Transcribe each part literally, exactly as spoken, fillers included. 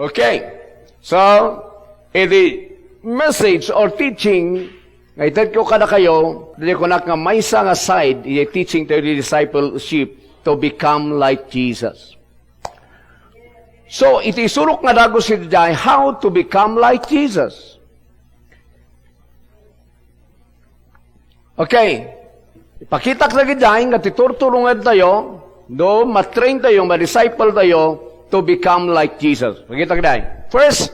Okay. So, iti message or teaching nga itedko kadakayo, ditoy kunak nga maysa nga side, iti teaching tayo di discipleship to become like Jesus. So, iti isurok nga dagus iti jay, how to become like Jesus. Okay. Ipakitak dagiti nga ti turturungan tayo, no, matrain tayo, ma-disciple tayo to become like Jesus. Pakita ka dahil. First,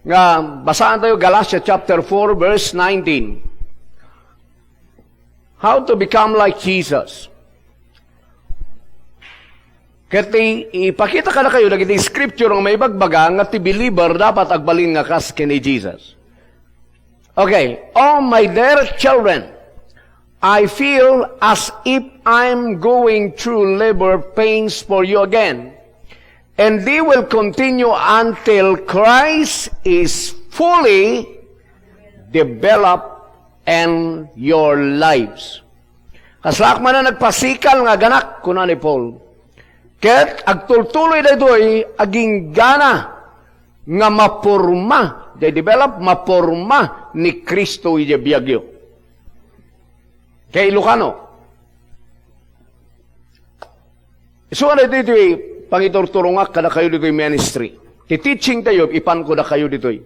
nga basaan tayo, Galatia chapter four, verse nineteen. How to become like Jesus. Ket ti ipakita kadakayo dagiti scripture nga maibagbaga nga ti believer dapat agbalin nga kas ken ni Jesus. Okay. Oh, my dear children, I feel as if I'm going through labor pains for you again, and they will continue until Christ is fully developed in your lives. Kaslaak manen nagpasikal nga aganak, kuna ni Paul. Ket agtultuloy daytoy, aginggana nga maporma, they develop, maporma ni Cristo iti biagyo. Kay Ilocano. Isu nga daytoy ti pangiturturongak kadakayo ditoy ministry. Ti teaching tayo, ipan ko dakayo ditoy.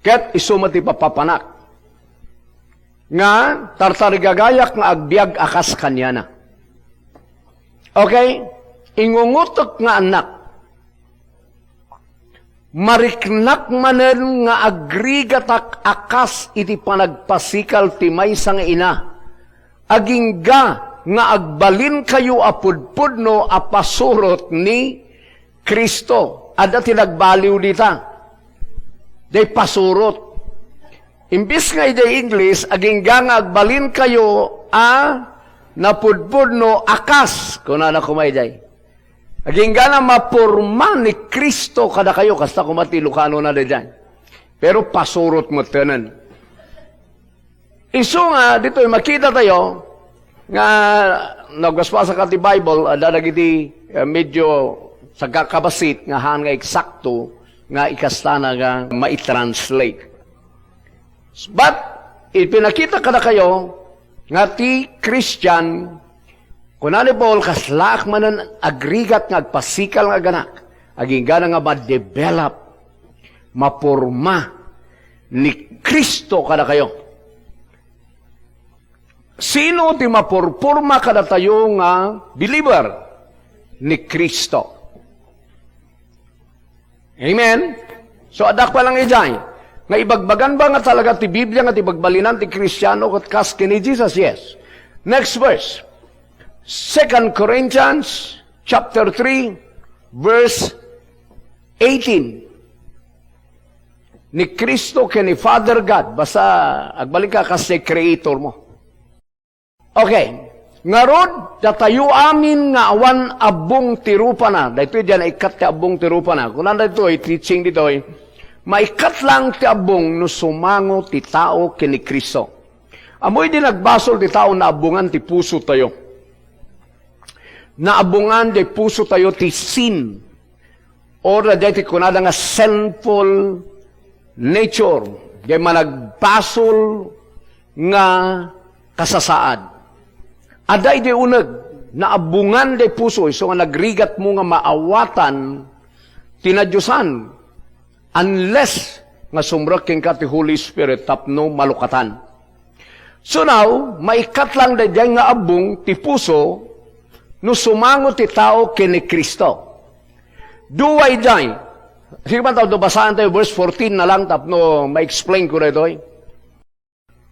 Ket isu met ti papapanak nga tartarigagayak nga agbiag a kas kaniana. Okay? Ingungotek nga annak. Mariknak manen nga agrigatak a kas iti panagpasikal ti maysa nga ina. Agingga nga agbalinkayo a pudpudno a pasurot ni Cristo. Adda ti nagbaliw dita. Diay pasurot. Imbis nga idiay English, agingga nga agbalinkayo a napudpudno a kas. Kunana koma idiay. Agingga nga maporma ni Cristo kadakayo, kasta koma ti Ilocano na daydiay. Pero pasurot metten. Isu nga, ditoy makita tayo nga nagpaspasa ka ti Bible, adda dagiti, eh, medyo sagkakabasit nga haan nga eksakto nga ikastana nga maitranslate. But, ipinakita kadakayo nga ti Christian, kuna ni Paul, kaslaak manen agrigat nga agpasikal nga aganak, aginggana nga ma-develop, maporma ni Cristo kadakayo. Sino ti mapurporma kadatayo nga believer? Ni Cristo. Amen? So, adda pa lang idiay. Nga ibagbagan ba nga talaga ti Biblia nga ti bagbalinan ti Kristiano ket kas ken ni Jesus? Yes. Next verse. Second Corinthians chapter three, verse eighteen. Ni Cristo ken ni Father God. Basta, agbalin ka kas ti creator mo. Okay. Ngarud, datayo amin nga awan abbong ti rupana. Daytoy diay naikkat ti abbong ti rupana. Kunana daytoy, teaching ditoy, maikkat lang ti abbong no sumango ti tao ken ni Cristo. Ammoyo di nagbasol ti tao, naabbongan ti puso tayo. Naabbongan ti puso tayo ti sin. Or daytoy ti kunada nga sinful nature, diay managbasol nga kasasaad. Adda idi uneg, naabbongan diay puso, isu nga nagrigatmo nga maawatan ti nadiosan, unless nga sumrek kenka ti Holy Spirit tapno malukatan. So now, maikkat lang daydiay nga abbong ti puso no sumango ti tao ken ni Cristo. Dua idiay. Sige man tayo, basaan tayo verse fourteen na lang tapno ma-explain ko daytoy.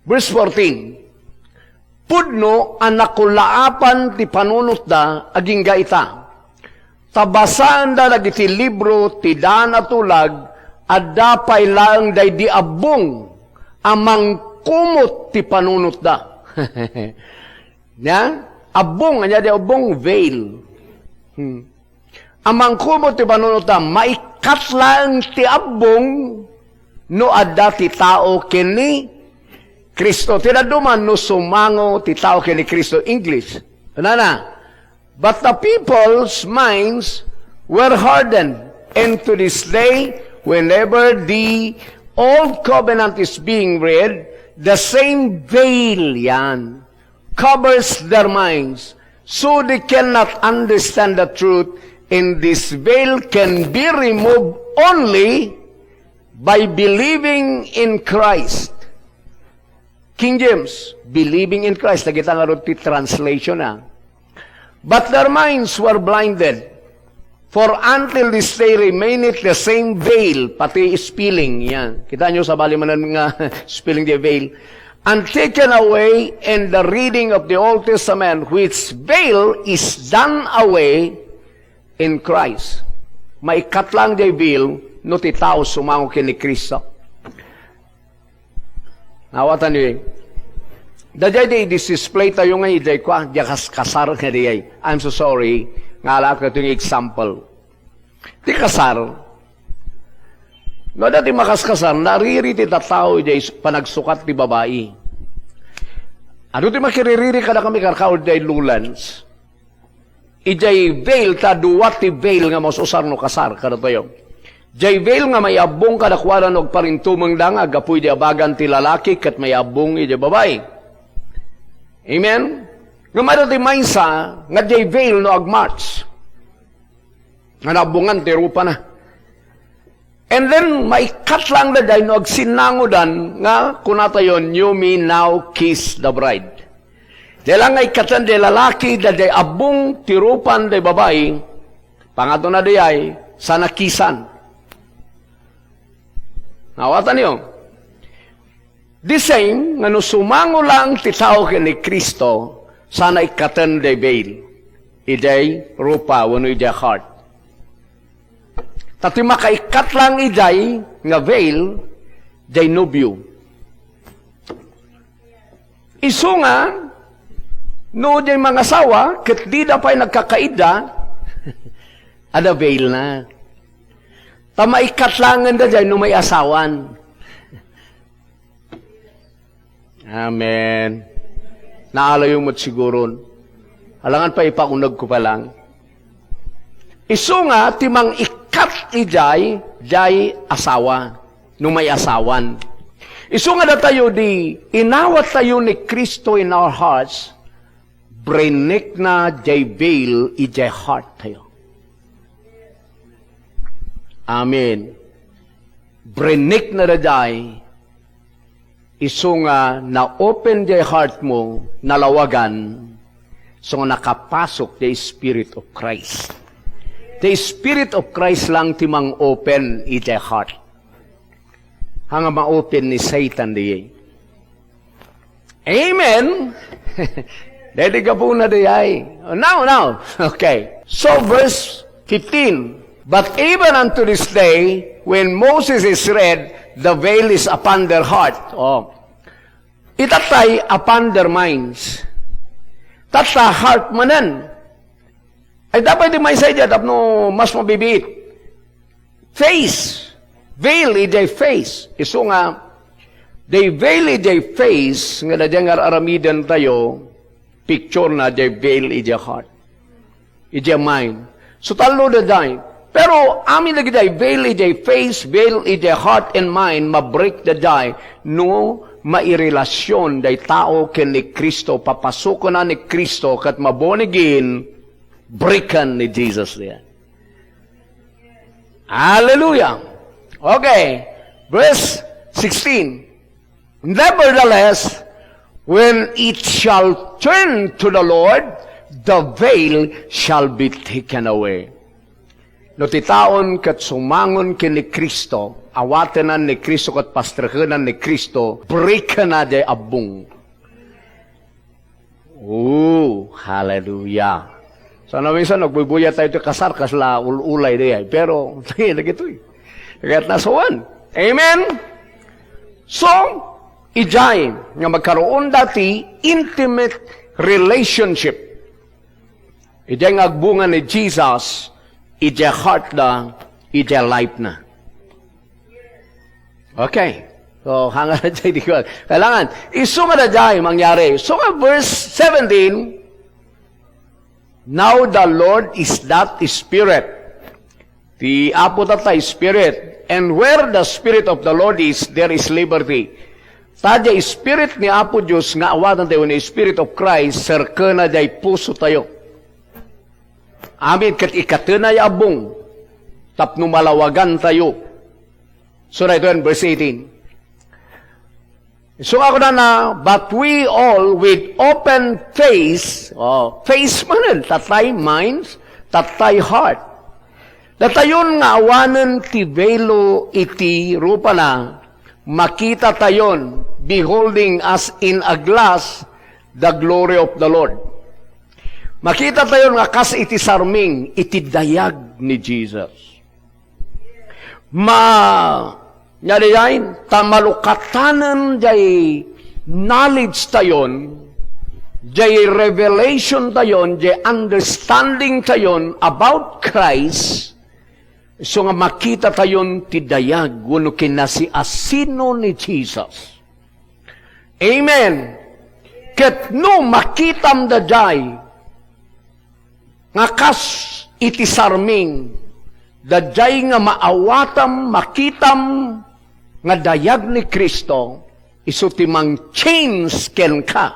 Verse fourteen, pudno a nakulaapan ti panunotda agingga ita. Ta basaenda dagiti libro ti daan a tulag, adda pay laeng daydi abbong a mangkumot ti panunotda. Nia? Abbong, ania di abbong? Veil. Hmm. A mangkumot ti panunotda, maikkat laeng ti abbong no adda ti tao ken ni Cristo. Ti dadduma, no sumango ti tao ken ni Cristo. English. Nana, but the people's minds were hardened. And to this day, whenever the old covenant is being read, the same veil yan covers their minds, so they cannot understand the truth, and this veil can be removed only by believing in Christ. King James, believing in Christ. Nakita nga ron ti translation na. But their minds were blinded. For until this day remaineth the same veil, pati spelling, yan. Kita nyo, sabali manen nga spelling the veil. And taken away in the reading of the Old Testament, which veil is done away in Christ. Maikkat lang jay veil no ti tao sumango ken ni Cristo. Nawatan yo, eh. Daydiay di display tayo nga iday kwa, di kaskasar nga diyay. I'm so sorry. Nga ala ka itong example. Ti kasar, no, dati makaskasar, nariri ti tattao iday panagsukat ti babai. Ano ti makiririri kada kami karkaw iday Lowlands? Ijay veil, ta dua ti veil nga maus-usar no kasar kadatayo. Jay veil nga maiabbong kadakuada no agparintumengda nga aggapu idi abagan ti lalaki ket maiabbong ijay babai. Amen? Nga mayda ti maysa nga jay veil no agmarch. Nga naabbongan ti rupana. And then, maikkat lang da jay no agsinnangodan nga kunatayo, "You may now kiss the bride." Di lang nga ikkaten di lalaki, da jay abbong ti rupan di babai, pangato na di ay, sana kisan. Nawatan yo? The same, nga no sumango lang ti tao ken ni Cristo, sana ikkaten di veil. Iday rupa, wenno iday heart. Ta ti makaikkat lang iday nga veil, jay nobio. Isu nga, no jay mangasawa, ket dida pay nagkakaida, ada veil na. Ta maikkat langen da jay no may asawan. Amen. Naalayo met siguron. Alangan pa ipauneg ko pa lang. Isu nga ti mangikkat ijay, jay asawa, no may asawan. Isu nga datayo di inawat tayo ni Cristo in our hearts, brinek na jay veil ijay heart tayo. Amen. Brinek na da jay Isu nga na-open jay heart mo, nalawagan, so nga nakapasok jay Spirit of Christ. The Spirit of Christ lang ti mang-open ijay heart. Haan nga ma-open ni Satan diay. Amen? Daydi gapuna diay. Now, now. Okay. So, verse fifteen, "But even unto this day, when Moses is read, the veil is upon their heart." Oh. Itattay upon their minds. Tatta heart manen. Ay, dapat di maysa idiay tapno mas mabibiit. Face. Veil idiay face. Isu nga, they veil idiay face, nga daydiay nga ar-aramiden tayo, picture na jay veil idiay heart. Idiay mind. So, tallo daydiay. Pero amin dagiti veil idiay face, veil idiay heart and mind, ma-break daydiay no mairelasion day tao ken ni Cristo, papasukena ni Cristo, ket ma-born again, breaken ni Jesus diay. Hallelujah! Okay, verse sixteen. "Nevertheless, when it shall turn to the Lord, the veil shall be taken away." No ti taon ket sumangon ken ni Cristo, awatenan ni Cristo ket pastrekenan ni Cristo, breakena jay abbong. Oh, hallelujah. So, no, minsan, nagbuybuya tayo ti kasar, kasla ul-ulay diay. Pero, dagitoy. Ket nasuan. Amen? So, ijay, nga magkaroon da ti intimate relationship. Ijay nga agbunga ni Jesus, ijay heart da, ijay life na. Okay. So, hanga na jay di ko. Kailangan, isu nga daydiay mangyari. So nga verse seventeen, "Now the Lord is that Spirit." Ti Apo ta tay Spirit. And where the Spirit of the Lord is, there is liberty. Ta diay Spirit ni Apo Dios nga awaten tayo ni Spirit of Christ, serkena diay puso tayo. Amin, ket ikatena ya abbong tapno malawagan tayo. So, daytoy, verse eighteen. So, ako na na, but we all with open face, oh, face manen, tatay minds, tatay heart. Datayon nga awanen ti velo iti rupana, makita tayon, beholding as in a glass, the glory of the Lord. Makita tayon nga kas iti sarming, iti dayag ni Jesus. Ma, nga diay, ta malukatanen jay knowledge tayon, jay revelation tayon, jay understanding tayon about Christ, so nga makita tayon ti dayag wenno kinasiasino ni Jesus. Amen. Ket no makitam daydiay, nga kas iti sarming, daydiay nga maawatam, makitam nga dayag ni Cristo, isu ti mang-change kenka.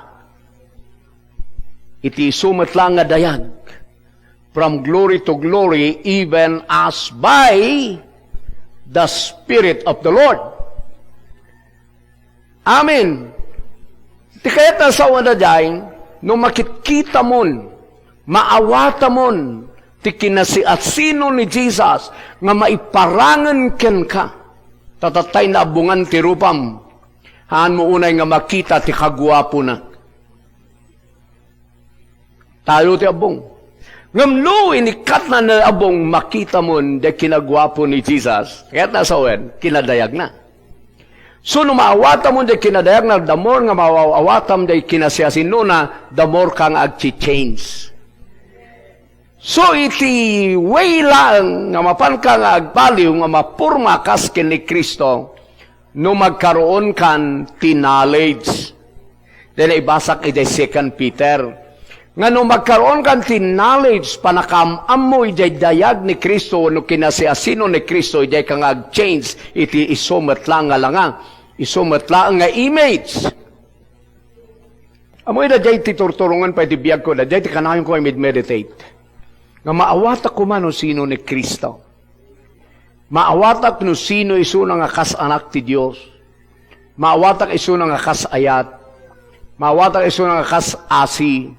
Iti isu met laeng nga dayag, from glory to glory, even as by the Spirit of the Lord. Amen. Ti kayat nga sao nga daydiay, no makitkitamon, maawatamon ti kinasiasino ni Jesus nga maiparangen kenka, ta tatay naabbongan ti rupam, haanmo unay nga makita ti kaguapona. Tayo ti abbong. Ngem no inikkatna nga abbong, makitamon diay kinaguapo ni Jesus, kayat nga sawen, kinadayagna. So, no maawatamon diay kinadayagna, the more nga maawatam diay kinasiasinona, the more ka nga agchi-change. So, iti way laeng nga mapanka nga agbaliw nga maporma kas ken ni Cristo, no magkaroon kan ti knowledge. Dayta ibasak idiay Second Peter. Nga no magkaroon kan ti knowledge, panakaam-ammo idiay dayag ni Cristo wenno kinasiasino ni Cristo, idiay ka nga ag-change iti isu met laeng nga langa, isu met laeng nga image. Ammo ida diay ti turturongen pay ti biagko, da diay ti kanayonko nga med-meditate. Nga maawatak koma no sino ni Cristo. Maawatak no sino isuna nga kas anak ti Dios. Maawatak isuna nga kas ayat. Maawatak isuna nga kas asi.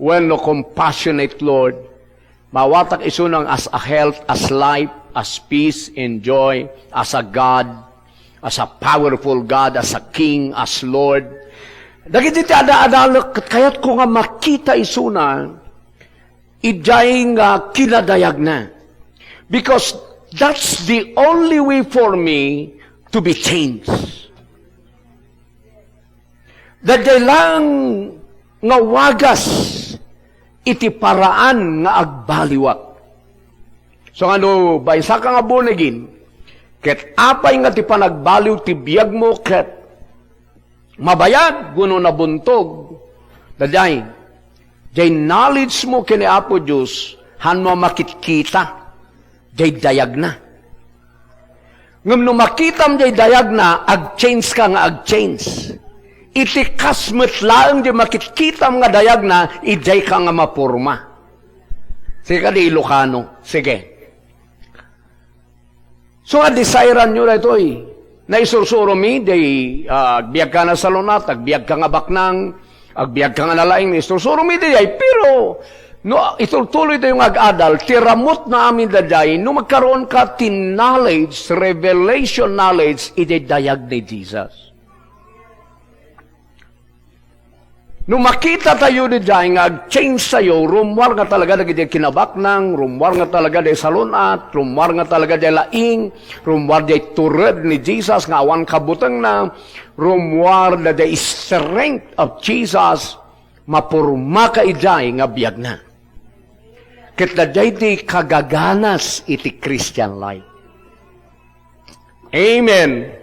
Wenno compassionate Lord. Maawatak isuna nga as a health, as life, as peace and joy, as a God, as a powerful God, as a King, as Lord. Dagiti ti ada-adalek, ket kayatko nga makita isuna, idiay nga kinadayagna. Because that's the only way for me to be changed. Daydiay laeng nga wagas iti paraan nga agbaliwak. So, nga no, baysaka nga born again, ket apay nga ti panagbaliw ti biagmo ket mabayag wenno nabuntog, daydiay, diay knowledge mo ken ni Apo Dios, haanmo a makitkita diay dayagna. Ngem no makitam diay dayagna, ag-change ka nga ag-change. Iti kas met laeng diay makitkitam nga dayagna, idiay ka nga maporma. Sige, kadi Ilocano. Sige. So, nga desireanyo daytoy. Naisursuro mi, diay, ah, agbiag ka nga salun-at, agbiag ka nga baknang, agbiag ka nga nalaing, naisursuro mi diay. Pero, no, itultuloy tayo nga ag-adal, ti ramutna amin daydiay, no magkaroon ka ti knowledge, revelation knowledge, iti dayag ni Jesus. No makita tayo daydiay nga ag-change tayo, rummuar nga talaga dagiti kinabaknang, rummuar nga talaga diay salun-at, rummuar nga talaga diay laing, rummuar diay tured ni Jesus nga awan kabutengna, rummuar daydiay strength of Jesus, mapurmaka idiay nga biagna. Ket daydiay ti kagaganas iti Christian life. Amen.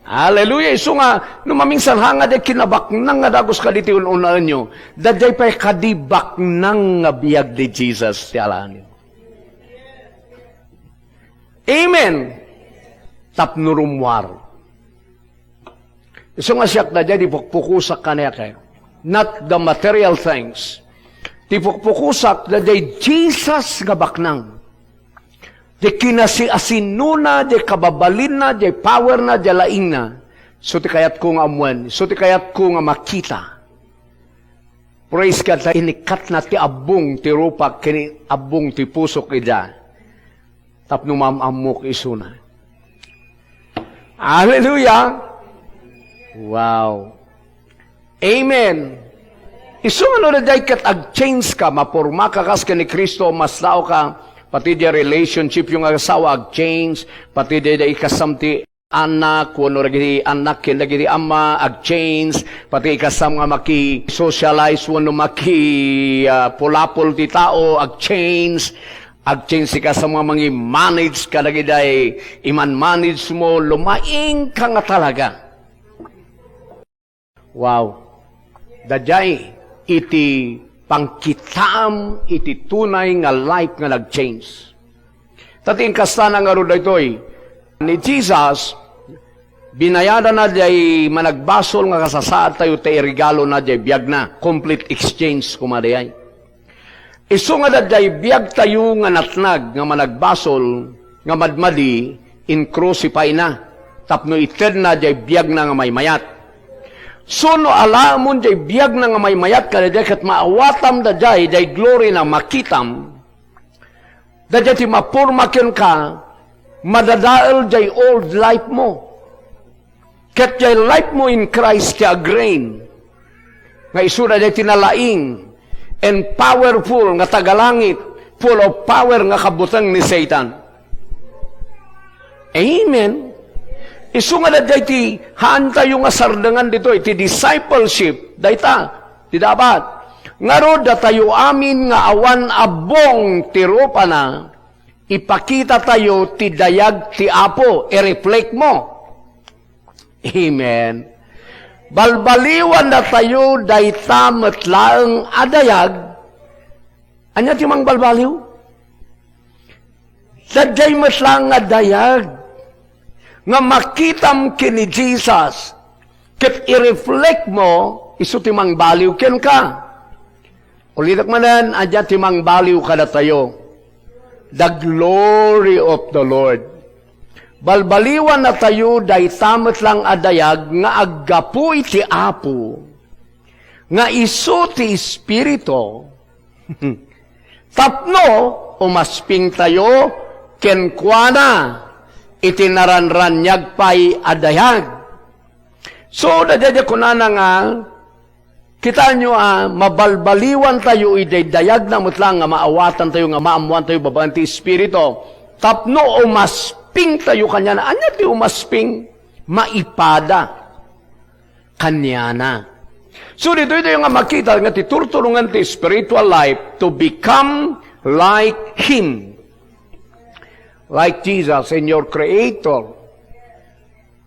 Hallelujah. Isu nga, no maminsan, ha nga diay kinabaknang nga dagus kaditi un-unaenyo, daydiay pay kadi baknang nga biag ni Jesus ti alaenyo. Tapno rummuar. Isu nga siak daydiay, ti pukpukosak kaniak, eh. Not the material things. Ti pukpukosak daydiay Jesus nga baknang. Diay kinasiasinona, diay kababalinna, diay powerna, diay laingna. Isu ti kayatko nga ammoen, isu ti kayatko nga makita. Praise God, ta inikkatna ti abbong ti rupak ken abbong ti pusok ida. Tapno maam-ammok isuna. Hallelujah! Wow! Amen! Isu nga no daydiay ket ag-change ka, maporma ka kas ken ni Cristo, maslao ka, pati diay relationship yo nga asawa ag-change, pati diay, diay ikasam ti anak, wenno dagiti anak ken dagiti ama, ag-change, pati ikasam nga maki-socialize wenno maki, ah, pulapol ti tao, ag-change, ag-change ikasam nga mangi-manage kadagiti iman-manage mo, lumaing ka nga talaga. Wow. Daydiay iti pangkitaam iti tunay nga life nga nag-change. Ta ti inkastana ngarud daytoy, ni Jesus, binayadana diay managbasol nga kasasaadtayo ta iregalona diay biagna. Complete exchange koma diay. Isu nga daydiay biagtayo nga natnag nga managbasol nga madmadi, in-crucify-na tapno itedna diay biagna nga maymayat. So, no alaemon diay biagna nga maymayat kadaydiay ket maawatam daydiay, diay glory na makitam, daydiay ti maporma kenka, madadael diay old life mo. Ket diay life mo in Christ ti ag-reign. Nga isu daydiay ti nalaing and powerful nga tagalangit, full of power nga kabuteng ni Satan. Amen. Isu nga daydiay ti haantayo nga sardengan ditoy, ti discipleship, dayta, ti dapat. Ngarud, datayo amin nga awan abbong ti rupana, ipakitatayo ti dayag ti Apo, i-reflect mo. Amen. Balbaliwannatayo dayta met laeng a dayag. Ania ti mangbalbaliw? Daydiay met laeng a dayag nga makitam ken ni Jesus, ket i-reflect mo, isu ti mangbaliw kenka. Ulitek manen, ania ti mangbaliw kadatayo? The glory of the Lord. Balbaliwannatayo dayta met laeng a dayag nga aggapu iti Apo, nga isu ti Espiritu, tapno umaspingtayo kenkuana iti naranraniag pay a dayag. So, daydiay kunana nga, kitaenyo a mabalbaliwantayo idiay dayagna met laeng nga maawatantayo, nga maammoantayo babaen ti Espiritu, tapno umaspingtayo kaniana. Ania ti umasping? Maipada kaniana. So, ditoy tayo nga makita nga ti turturongan ti spiritual life to become like Him. Like Jesus and your Creator.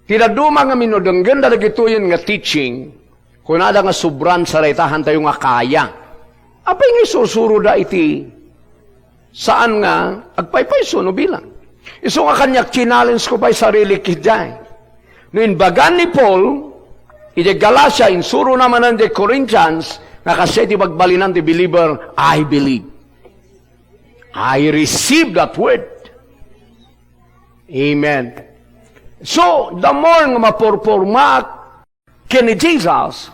Ti dadduma nga minudenggen da dagitoyen nga teaching, kunada nga sobran sa dayta, haantayo nga kaya. Apay nga isursuroda iti saan nga agpaypayso no bilang? Isu nga kaniak, challenge ko pay sarili idiay. No imbagan ni Paul, idiay Galacia, insurona manen idiay Corinthians, nga kasdiay ti bagbalinan ti believer, "I believe. I receive that word." Amen. So, the more nga mapurpurmaak ken ni Jesus,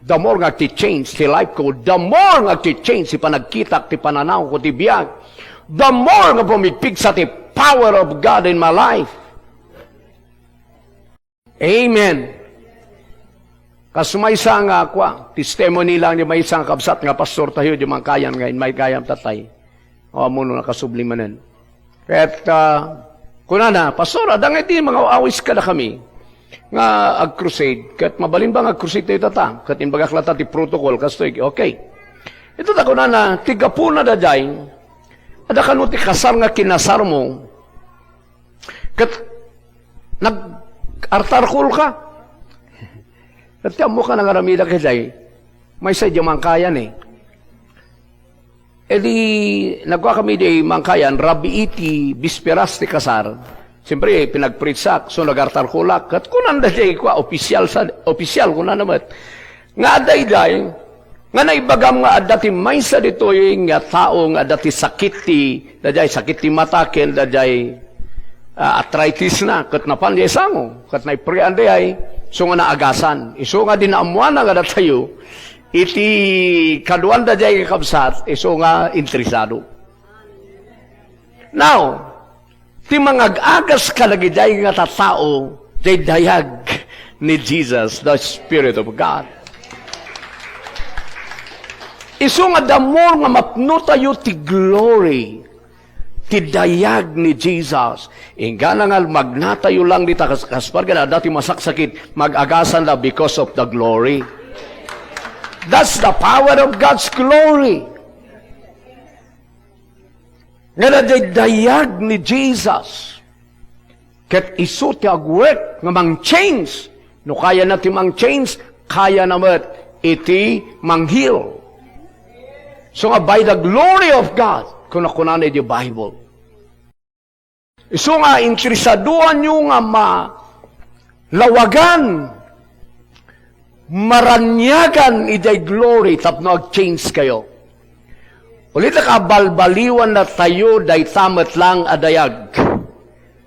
the more nga ti-change ti life ko, the more nga ti-change ti panagkitak, ti pananaw ko, ti biag, the more nga pumigpigsa ti power of God in my life. Amen. Kas maysa nga, kua, testimony lang ni maysa nga kabsat nga pastor tayo, di man kayan nga, in may kayan tatay. O, amuno nakasubli manen. Ket, ah, kunana, "Pastor, adda nga iti mangawawis kadakami nga ag-crusade, ket mabalin ba nga ag-crusade tayo tata? Ket imbagak latta ti protocol, kastoy, okay." Ita ta kunana, ti gapuna daydiay, adda kano ti kasar nga kinasarmo, ket nag-artarkol ka. Ket ti ammo ka nangaramida kay day, maysa idiay Mangkayan eh. E di, nagkuakami idiay Mangkayan, rabii ti bisperas ti kasar. Siyempre, pinagpritsak, so nagartarkolak. Ket kunanda jay kua, official sa, official, kunana met. Nga adda idiay, nga naibagam nga adda ti maysa ditoy nga tao nga adda ti sakit ti, daydiay sakit ti mata ken daydiay, ah, arthritis na, ket napan jay sango, ket naiprean dayay, so nga naagasan. Isu nga di naammuana nga datayo, iti kaduan daydiay nga kabsat, isu nga interesado. Now, ti mangag-agas kadagiti nga tattao, jay dayag ni Jesus, the Spirit of God. Isu nga the more nga mapnotayo ti glory, ti dayag ni Jesus, inggana nga magnatayo lang dita kas-, kaspargan, adda ti masaksakit, mag-agasan la because of the glory. That's the power of God's glory. Nga daydiay dayag ni Jesus. Ket isu ti agwork nga mang-change. No kayana ti mang-change, kayana met iti mang-heal. So nga, by the glory of God, kuna-kunana iti Bible. Isu nga interesadoanyo nga malawagan, maraniagan idiay glory tapno ag-change kayo. Ulitek, balbaliwannatayo dayta met lang a dayag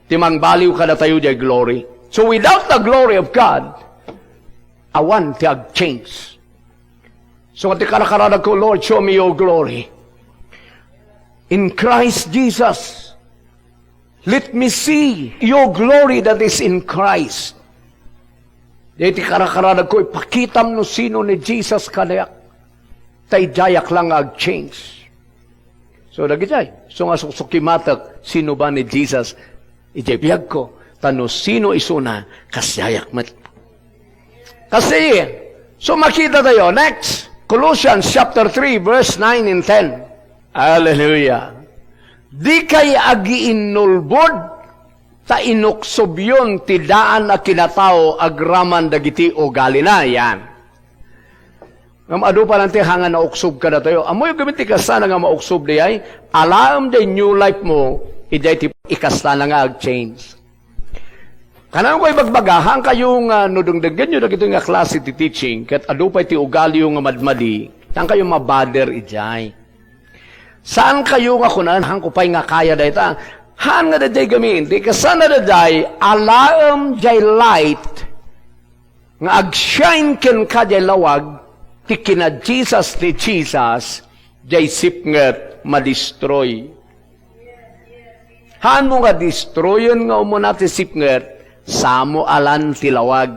ti mangbaliw kadatayo diay glory. So without the glory of God, awan ti ag-change. So, ti karakaranagko, "Lord, show me your glory. In Christ Jesus, let me see your glory that is in Christ." Dayta ti karakaranagko, ipakitam no sino ni Jesus kaniak. Ta idiayak lang nga ag-change. So, dagitoy, so nga suksukimatek, sino ba ni Jesus? Idiay biagko, ta no sino isuna, kasdiayak met. Kasi, so makita tayo, next, Colossians chapter three, verse nine and ten. Hallelujah. Dikay agiinnulbod, ta inuksobyon ti daan a kinatao agraman dagiti ugalina. Yan. Ngem adu pay laeng ti hanga nauksob kadatayo. Ammoyo gamin ti kasana nga mauksob diay? Alaem diay new life mo, idiay ti ikastana nga ag-change. Kananko ibagbaga, haankayo nga no dengdenggenyo dagitoy nga klase ti teaching, ket adu pay ti ugaliyo nga madmadi, haankayo mabother idiay. Saankayo nga kunan, "Haanko pay nga kaya dayta." Haan nga daydiay gamin, ti kasana daydiay, alaem diay light nga agshine kenka diay lawag, ti kina Jesus ni Jesus, diay sipnget madestroy. Haanmo nga destroyen nga umuna ti sipnget, samo alan ti lawag.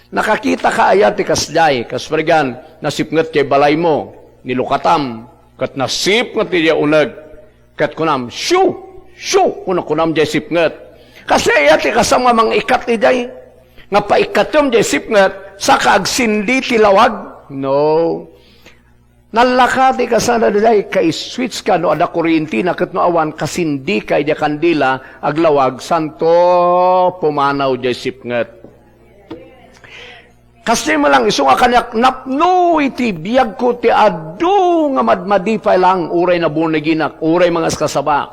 Nakakitaka aya ti kasdiay? Kas pregan, nasipnget diay balaymo, nilukatam, ket nasipnget diay uneg. Ket kunam, "Shoo! Shoo!" kuna-kunam diay sipnget. Kasi aya ti kasam nga mangikat idiay? Nga paikkatem diay sipnget, saka agsindi ti lawag? No. Nalaka ti kasana diay, kai-switch ka no adda kurientina, ket no awan, kasindi ka idiay kandila, aglawag, santo, pumanaw diay sipnget. Kasdiay met lang, isu nga kaniak, napno iti biagko ti adu nga madmadi pay lang, uray na-born again-ak, uray mangaskasabak.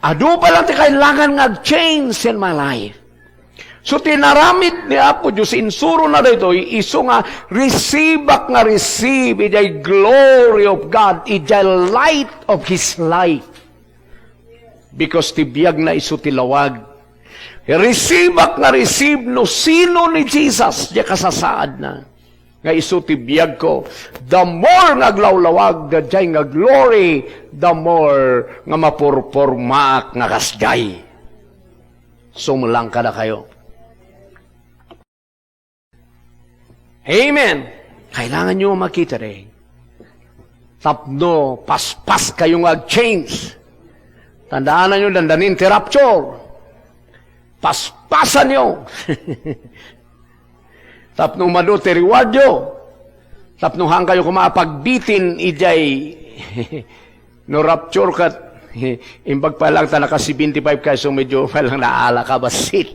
Adu pay lang ti kailangan nga ag-change in my life. So, ti inaramid ni Apo Dios, insurona daytoy, isu nga, receive-ak nga receive, idiay glory of God, idiay light of His life. Because ti biagna isu ti lawag. Receive-ak nga receive no sino ni Jesus, diay kasasaadna. Nga isu ti biagko. The more nga aglawlawag, daydiay nga glory, the more nga mapurpormaak nga kasdiay. Sumlang kadakayo. Amen. Kailangan nyo makita rin. Tapno paspas kayo nga ag-change. Tandaan nyo, dandanin ti rapture. Paspasan nyo. Tapno umadu ti reward nyo. Tapno haan kayo koma a pagbitin idiay no rapture ket imbag pay lang ta naka seventy-five kayo, so medyo pay lang naala ka bassit.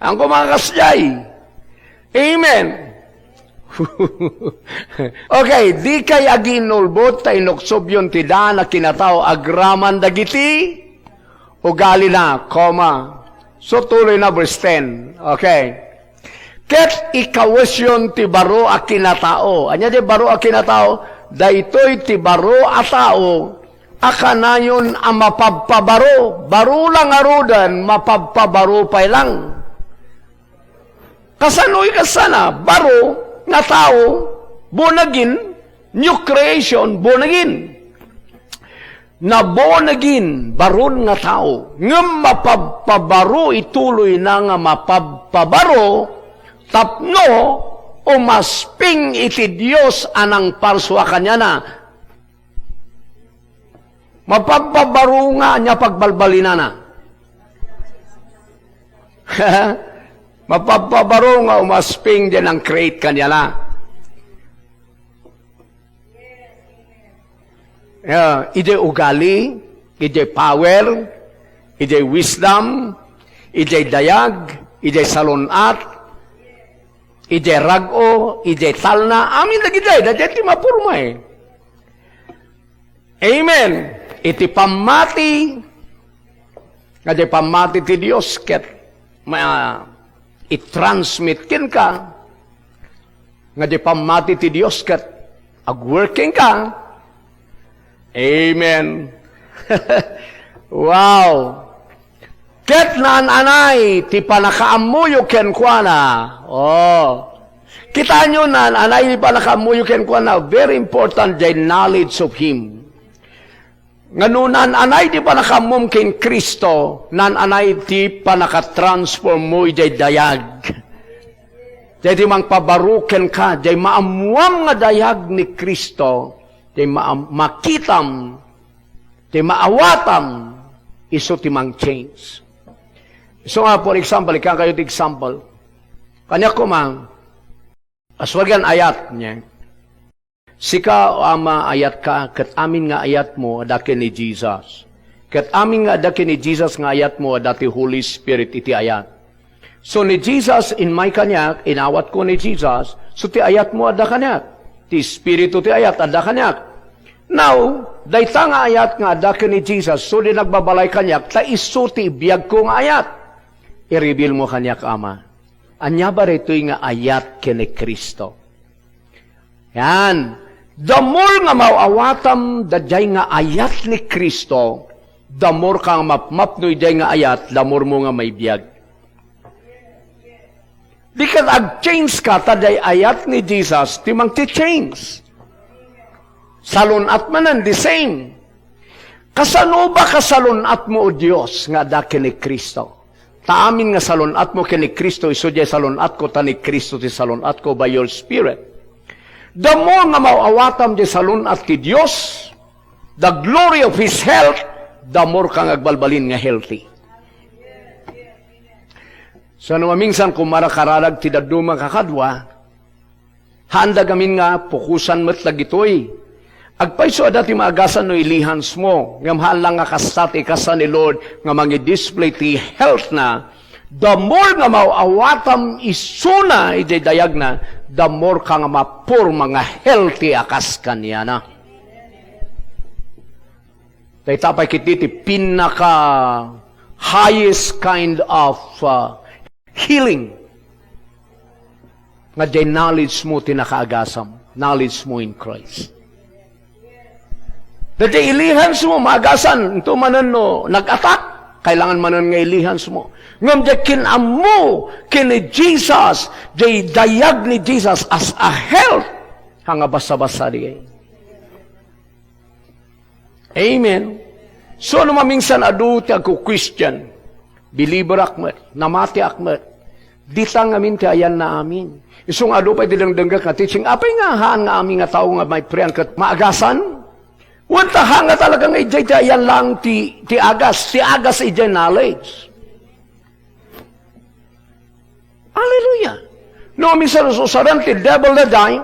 Ang kumakas jay. Amen. Okay, dikay agiinnulbod ta inuksobyon ti daan a kinatao agraman dagiti ugalina, comma. So, tuloy na verse ten. Okay. Ket ikawesyon ti baro a kinatao. Ania ti baro a kinatao? Daytoy ti baro a tao a kanayon a mapabpabaro. Baro lang ngaruden, mapabpabaro pay lang. Kasano ikasana? Baro nga tao, born again, new creation, born again. Na born again, baron nga tao, ngem mapabpabaro ituloy na nga mapabpabaro tapno umasping iti Dios a nangparsua kaniana. Mapabpabaro nga ania pagbalbalinana? Mapabpabaro nga umasping diay nang-create kaniana. Yeah, idiay ugali, idiay power, idiay wisdom, idiay dayag, idiay salun-at, idiay rag-o, idiay talna, amin dagiti, dagiti maporma eh. Amen. Iti pammati, nga diay pammati ti Dios ket ma-, i-transmit kenka, nga diay pammati ti Dios ket ag-working ka. Amen. Wow. Ket naan-anay ti pannakaammoyo kenkuana. Oh. Kitaenyo, naan-anay ti pannakaammoyo kenkuana. Very important the knowledge of Him. Nga no naan-anay ti pannakaammom ken Cristo, naan-anay ti pannakatransformmo idiay dayag. Diay ti mangpabaro kenka, diay maammuam nga dayag ni Cristo, diay maam-, makitam, diay maawatam, isu ti mang-change. Isu nga, for example, ikkan kayo ti example. Kaniak koma, asuargan ayat, niya. Sika, O Ama, ayatka, ket amin nga ayatmo adda ken ni Jesus. Ket amin nga adda ken ni Jesus nga ayatmo adda ti Holy Spirit iti ayat. So ni Jesus, immay kaniak, inawatko ni Jesus, so ti ayatmo adda kaniak. Ti Espiritu ti ayat adda kaniak. Now, dayta nga ayat nga adda ken ni Jesus, so di nagbabalay kaniak, ta isu ti ibiagko nga ayat. I-reveal mo kaniak, Ama. Ania ba daytoy nga ayat ken ni Cristo? Yan. The more nga maawatam daydiay nga ayat ni Cristo, the more ka nga mapmapno idiay nga ayat, the more mo nga maibiag. Di ket ag-change ka, ta diay ayat ni Jesus ti mangti-change. Salun-at manen, the same. Kasano ba kasalun-atmo, O Dios, nga adda ken ni Cristo? Ta amin nga salun-atmo ken ni Cristo, isu diay salun-atko, ta ni Cristo ti salun-atko by your Spirit. The more nga maawatam diay salun-at ti Dios, the glory of His health, the more kang agbalbalin nga healthy. So, no maminsan, kung marakaradag ti dadduma, kakadua, haanda gamin nga pukosan met dagitoy. Agpayso adda ti maagasan no ilihans mo, ngem haan lang nga kasta ti ikasta ni Lord nga mangi-display ti health na. The more nga maawatam isuna idiay dayag na, the more ka nga maporma nga healthy a kas kaniana. Dayta pay ketdi ti pinaka highest kind of, uh, healing nga diay knowledge mo ti nakaagasam, knowledge mo in Christ. Daydiay ilihans mo, maagasan, into manen no nag-attack, kailangan manen nga ilihans mo. Ngem diay kin-ammo ken ni Jesus, diay dayag ni Jesus as a health, haan nga basa-basa diay. Amen. So, no maminsan adu ti agku-question, believer-ak met, namatiak met, dita ngamin ti ayanna amin. Isu nga adu pay ti dengdengngek nga teaching, apay nga haan nga amin nga tao nga maiprian ket maagasan? Wen ta haan nga talaga nga idiay ti ayan lang ti, ti agas, ti agas idiay knowledge. Hallelujah! No, minsan, usaran ti devil daydiay,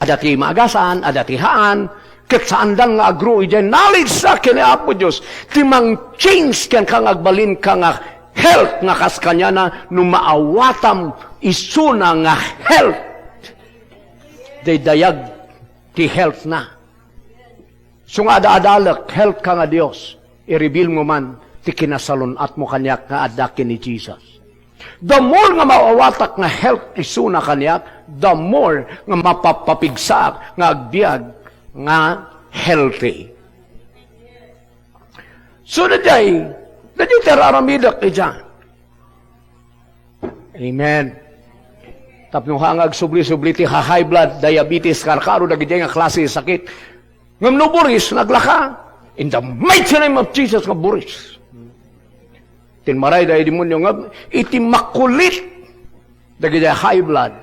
adda ti maagasan, adda ti haan, ket saandan nga agruy diay knowledge sa ken ni Apo Dios, ti mang-change kenka nga agbalinka nga health nga kas kaniana no maawatam isuna nga health. Diay dayag ti health na. So nga ada-adalek, health ka nga Dios, i-reveal mo man ti kinasalun-atmo kaniak nga adda ken ni Jesus. The more nga maawatak nga health isuna kaniak, the more nga mapapapigsaak nga agbiag nga healthy. So, daydiay, daydiay ti ar-aramidek idiay. Amen. Tapno ha nga agsubli-subli ti ha-, high blood, diabetes, karkaro, dagiti nga klase sakit. Ngem no buris, naglaka. In the mighty name of Jesus, nga buris. Tinmaray, daydiay demonyo, nga iti makulit, dagiti high blood,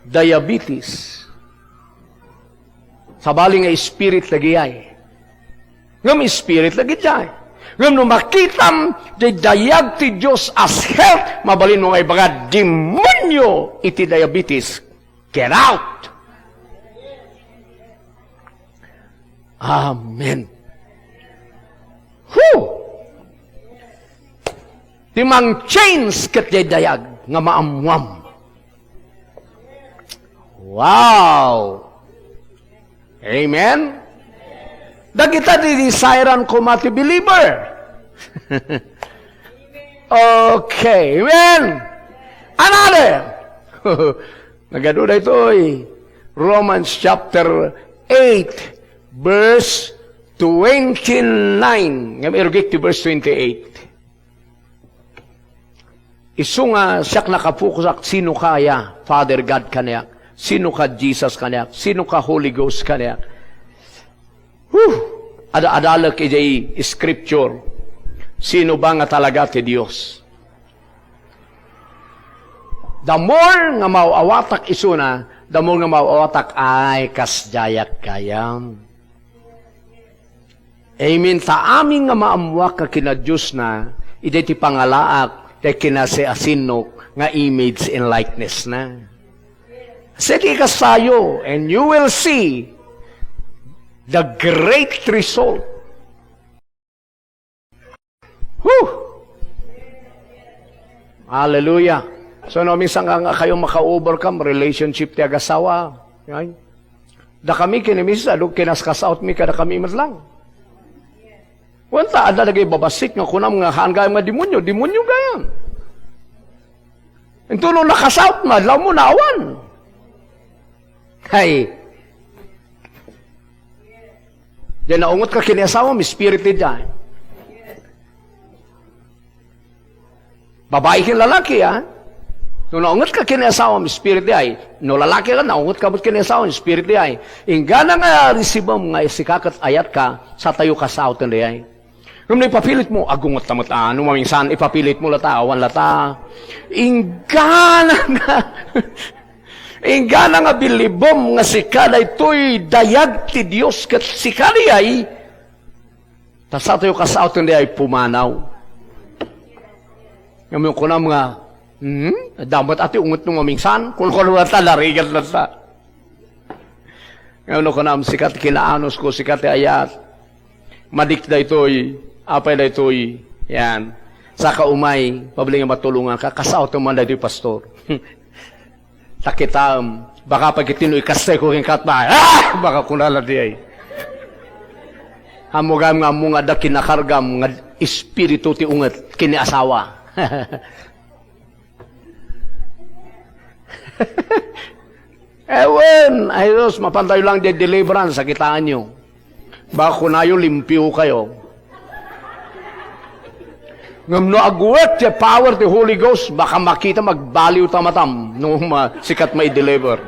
diabetes, sabali nga spirit dagiti ay. Ngem spirit dagiti ay. Ngem no makitam, di dayag ti Dios as health, mabalinmo nga ibaga, demonyo iti diabetes. Get out! Amen. Whew! Ti mang-change ket dayag nga maammuam. Wow! Amen? Dagita ti desiran koma ti believer. Okay. Amen. Another. Nagadu daytoy. Romans chapter eight, verse twenty-nine. Ngem irugik ti verse twenty-eight. Isu nga siak nakafokusak, sino kaya Father God kaniak? Sino ka Jesus kaniak? Sino ka Holy Ghost kaniak? Whew! Ada-adalek idiay scripture. Sino ba nga talaga ti Dios? The more nga maaw-awatak isuna, the more nga maaw-awatak, ay, kasdiayak gayam. Amen. Ta amin nga maammuak nga kinadiosna, idiay ti pangalaak, ti kinasiasinnok nga image and likeness na. Sige, kasayo, and you will see the great result. Whew! Hallelujah. So, no, minsan nga, nga kayo maka-overcome relationship ti agasawa. Yan. Da kami kini misis, adu, kinaskasaut mi kada kami met lang. Wen ta, adda dagiti babassit nga kunam nga haan gayam nga demonyo, demonyo gayam. Intono nakasaut na, adlaw mo, naawan. Hay. Diay naunget ka kini asawam, spirit diay. Babai ken lalaki, ha? No naunget ka ken ni asawam, spirit diay. No lalaki ka, naunget ka met ken ni asawam, spirit diay. Inggana nga risibem nga sika ket ayat ka, satayo kasauten diay. Ngem no ipapilit mo, agunget ta met, a, no maminsan, ipapilit mo lata, awan lata. Inggana nga, inggana nga bilibem nga sika daytoy dayag ti Dios ket sika diay, ta satayo kasauten diay pumanaw. Ngem no kunam nga, "Hmm? Adda met a ti unget no maminsan?" Kunkuana ta, narigat latta. Ngem no kunam, "Sika ti kinaanus ko, sika ti ayat. Madik daytoy, apay daytoy." Yan. Saka umay, pabli nga matulongan ka, kasauten man daytoy, pastor. Ta kitaem, baka pagiti no ikastay ko ken katba, ah! Baka kunana diay. Ammogam nga ammo nga adda kinakargam nga espiritu ti unget ken ni asawa. Ewan, ay Diyos, mapantayo lang di deliverance, sakitaanyo. Baka kunayo, limpio kayo. Ngem no agwork ti power ti Holy Ghost, baka makita magbaliw ta matam no ma-, sikat mai-deliver.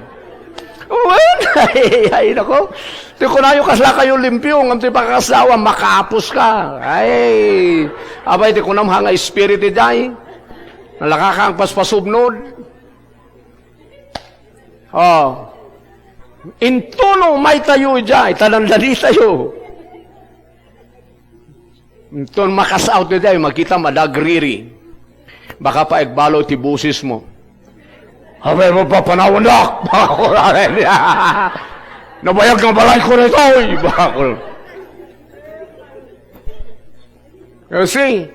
Wen, ay, ay, nako. Ti kunayo, kasla kayo limpio, ngem ti pakasawa, makapos ka. Ay, apay ti kunam ha nga spirit diay. Nalaka kang paspasubnod. Oh. Intono may tayo idiay, ta dandani tayo. Inton makasaut idiay, makita madagriri. Baka pa igbalo ti boses mo. Abay, mapapanawan dak! Nabayag nga balay ko na ito, eh! Bakol. You see?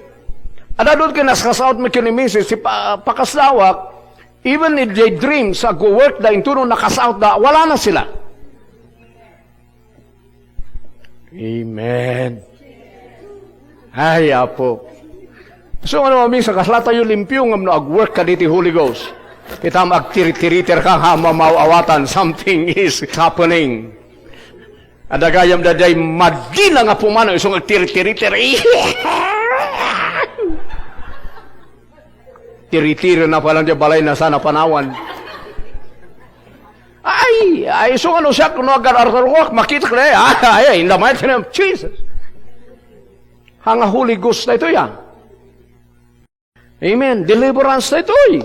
Adda dut kinaskasaut mi ken ni misis, ti pa-, pakasawak, even in their dreams, agwo-work da, intono nakasaut da, wala na sila. Amen. Ay, Apo. So, ano, minsan, kasla tayo limpio ngem no ag-work ka diti Holy Ghost. Itam agtiritiriter ka nga mamaw-awatan, something is happening. Adda gayam daydiay madila nga pumanaw, isu nga agtiritiriter. Tiritiri na pala diay balay na sana panawan. Ay, ay, isu nga no siak, no agar-artaruak, makitak na, ay, ay, in the mighty name of Jesus. Hanga Holy Ghost na ito, ya. Amen. Deliverance daytoy.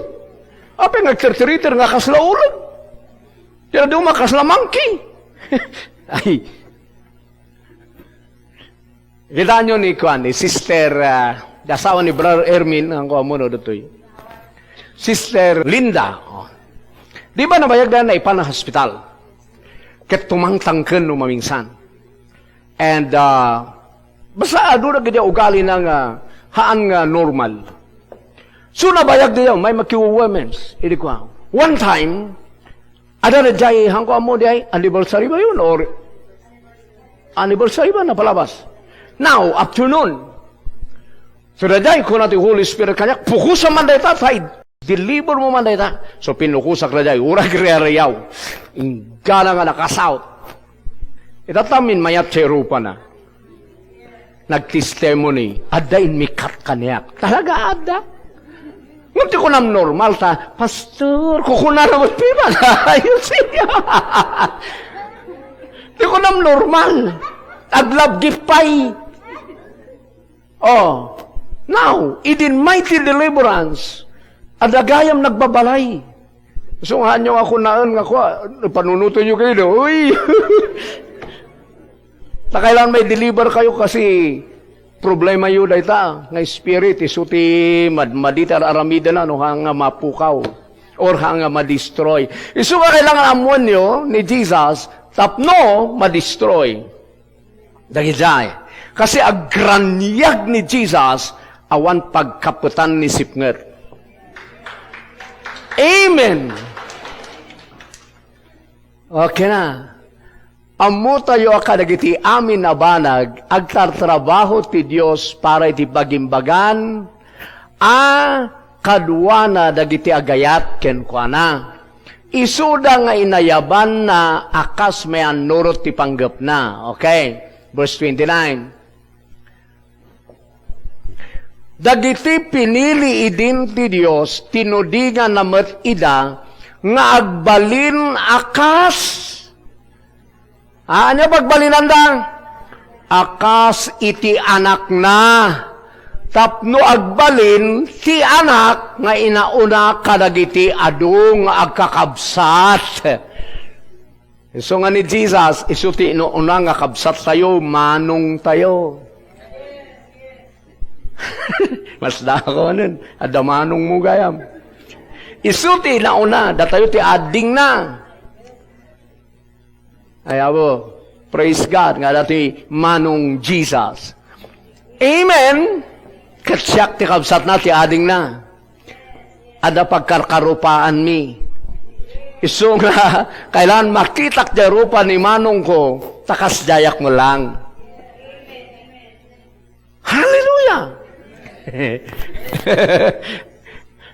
Apay nga agtirtiriter nga kasla uleg? Ti duma kasla monkey. Ay. Kitaenyo ni kuan, ni Sister, ah, asawa ni Brother Ermin, ang kuan mo, no, ditoy. Sister Linda. Oh. Di ba nabayag na naipan nga hospital? Ket tumangtangken no mamingsan. And, ah, basta adu dagiti ugalina nga haan nga normal. So, nabayag daydiay, may makiwawemens. Idi kua, one time, adda daydiay, hangko ammo diay, anniversary ba yun? Or anniversary ba? Napalabas. Now, afternoon. So, daydiay, kuna ti Holy Spirit kaniak, pukosa man dayta, tay. Deliver mo man dayta. So, pinukosak daydiay. Uray agriarayaw. Inggana nga nakasaut. Itatta, mayat ti rupana. Nagtestimony. Adda immikat kaniak. Talaga adda. Ngem ti kunam normal ta, "Pastor, kukuna na mo piman." You see? Ti kunam normal. Aglabgit pay. Oh, now, idin mighty deliverance, adda gayam nagbabalay. So, nga, anyo nga kunaen nga kua, panunutoyo kayo, no? Uy! Ta kailangan may deliver kayo kasi problema yo dayta, nga spirit, isu ti mad-, madita aramidena, no, hanga mapukaw, or hanga madestroy. Isu nga kailangan ammoenyo ni Jesus, tapno madestroy. Dagijay. Kasi agraniag ni Jesus, awan pagkapetan ni sipnget. Amen. Okay na. Ammotayo a kadagiti amin a banag, agtartrabaho ti Dios para iti bagimbagan a kaduana dagiti agayat kenkuana. Isuda nga inayabanna a kas mayannurot ti panggepna. Okay? Verse twenty-nine. Dagiti pinili idin ti Dios, tinudinganna met ida nga agbalin a kas Ah, ania pagbalinanda? A kas iti Anakna. Tapno agbalin ti Anak nga inauna kadagiti adu nga agkakabsat. Isu nga ni Jesus, isu ti inuuna nga kabsat tayo, manong tayo. Mas dako nun, adda manong mo gayam. Isu ti inauna, datayo ti adingna. Ay, abo, praise God, nga dati manong Jesus. Amen! Ket siak ti kabsatna, ti adingna. Adda pagkarkarupaanmi. Isu nga, kailangan makitak ti rupa ni manongko, ta kasdiayak met lang. Hallelujah!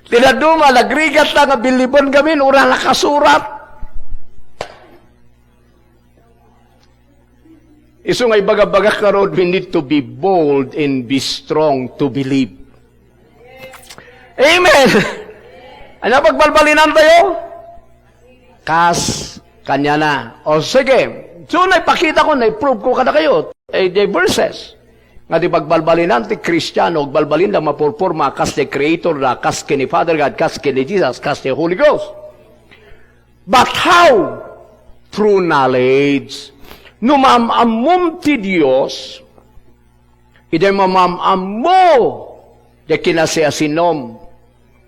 Ti dadduma, nagrigat ta nga billiben kami, uray nakasurat. Isu nga ibagabagak ngarud, we need to be bold and be strong to believe. Amen! Ania pagbalbalinan tayo? Kas kaniana. O sige. So, naipakita ko, naiprove ko kadakayo. Eh, the verses. Nga ti pagbalbalinan ti Kristiano, agbalbalin da mapurporma, kas ti Creator da, kas ken ni Father God, kas ken ni Jesus, kas ti Holy Ghost. But how? Through knowledge. No maam-ammom ti Dios, idiay mamam-ammo diay kinasiasinom.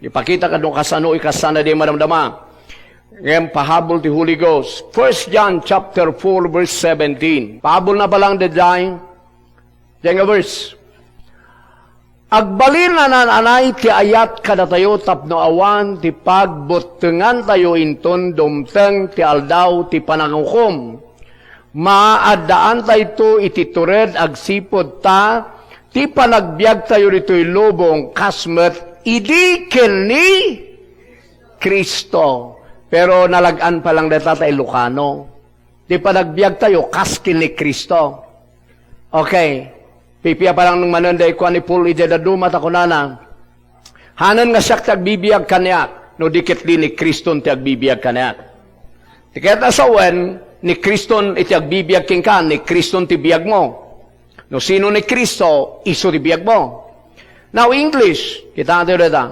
Ipakita kad no kasano ikasana di madamdama. Ngem pahabol ti Holy Ghost. First John chapter four verse seventeen. Pahabol na pa lang daydiay. Diay nga verse. Agbalin a naan-anay ti ayat kadatayo tapno awan ti pagbuttengantayo inton dumteng ti aldaw ti panangukom. Maaddaantayto iti tured agsipud ta Ti panagbiagtayo ditoy lubong, kas met idi ken ni Cristo. Pero nalag-an pa lang dayta ta Ilocano. Ti panagbiagtayo, kas ken ni Cristo. Okay. Pipia pa lang manen da ikua ni Paul idiay dadduma ta kunana, "Hanen nga siak ti agbibiag kaniak, no di ket di ni Criston ti agbibiag kaniak." Ti kayat a sawen, ni Criston iti agbibiag kenka, ni Criston ti biagmo. No sino ni Cristo, isu ti biagmo. Now, English, kita natin dita.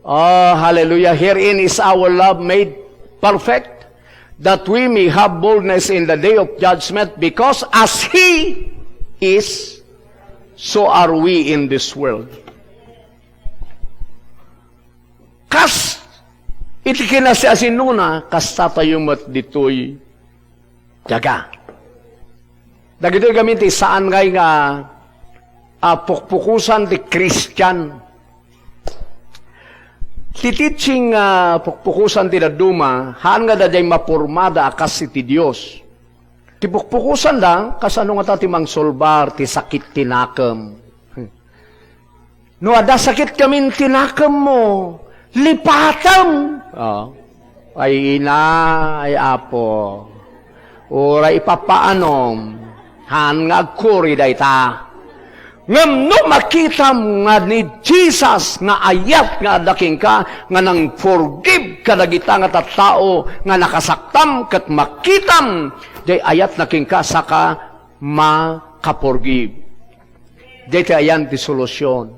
Oh, hallelujah. "Herein is our love made perfect, that we may have boldness in the day of judgment, because as He is, so are we in this world." Kas iti kinasiasinnona, kasta tayo met ditoy daga. Dagitoy gamin ti saan ngay nga, ah, pukpukosan ti Kristian. Ti teaching nga pukpukosan ti dadduma, haan nga daydiay mapormada a kas iti Dios. Ti pukpukosanda, kasano ngata ti mangsolbar ti sakit ti nakem? No adda sakit ngamin ti nakemmo, lipatem. Oh. Ay ina, ay apo. Uray ipapaanom. Haan nga agkuri dayta. Ngem no makitam nga ni Jesus nga ayat nga adda kenka, nga nang-forgive kadagita nga tattao nga nakasaktam ket makitam jay ayatna kenka, saka makaforgive. Dayta ayan ti solusion.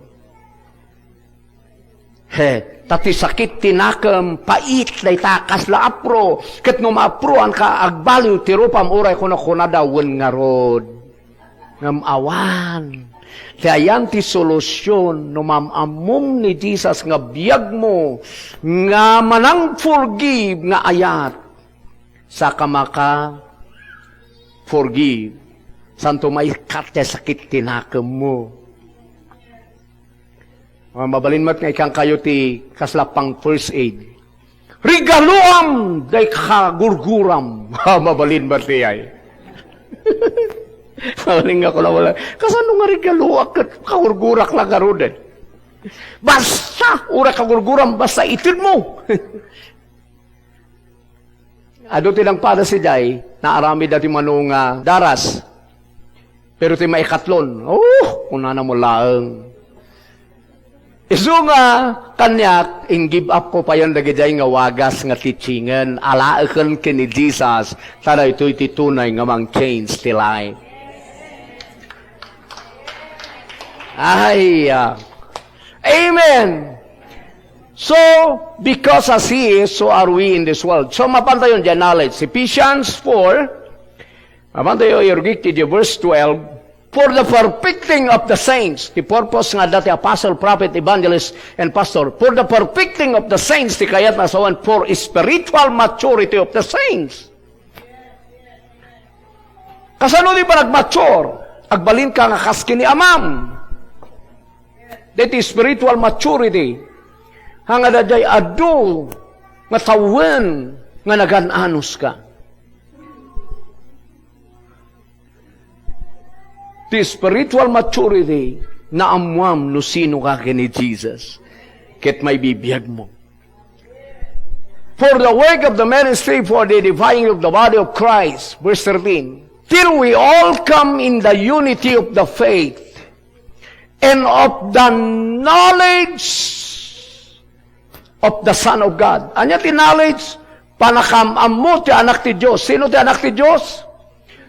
He, ta ti sakit ti nakem, pait dayta, kasla apro. Ket no maaproanka, agbaliw ti rupam, uray kunakunada, wen ngarud. Ngem awan. Ti ayan ti solusion, no maam-ammom ni Jesus nga biagmo, nga manang-forgive nga ayat, saka maka-forgive. Santo maikat ti sakit ti nakemmo. Ah, mabalin met nga ikankayo ti kasla pang first aid. Regaluam day kagurguram. Ah, mabalin met ti ay. Mabalin nga kuna wala. Kasano nga regaluak ket kagurgurak la garuden? Basta, uray kagurguram, basta itedmo. Adu ti nangpadas idiay, naaramid dati mano nga daras. Pero ti maikatlon, oh, kunana mo laeng. Isu nga kaniak, in-give up ko payen dagidiay nga wagas nga teachingen, alaeken ken ni Jesus, ta daytoy ti tunay nga mang-change ti life. Ay, ah. Amen. So, because as He is, so are we in this world. So, mapantayon diay knowledge. Ephesians four, mapantayo irugik ti verse twelve, "For the perfecting of the saints," ti purpose nga dati apostle, prophet, evangelist, and pastor, "For the perfecting of the saints," ti kayat na sawen, "for spiritual maturity of the saints." Kasano ti panagmature? Agbalinka nga kas ken ni amam. Daytoy spiritual maturity. Haan nga daydiay adu nga tawen nga nagan-anuska. Ti spiritual maturity, naammuam no sino ka ken ni Jesus. Ket maibibiag mo. "For the work of the ministry, for the edifying of the body of Christ," verse thirteen, "till we all come in the unity of the faith and of the knowledge of the Son of God." Ania ti knowledge? Panakam-ammo ti Anak ti Dios. Sino ti Anak ti Dios?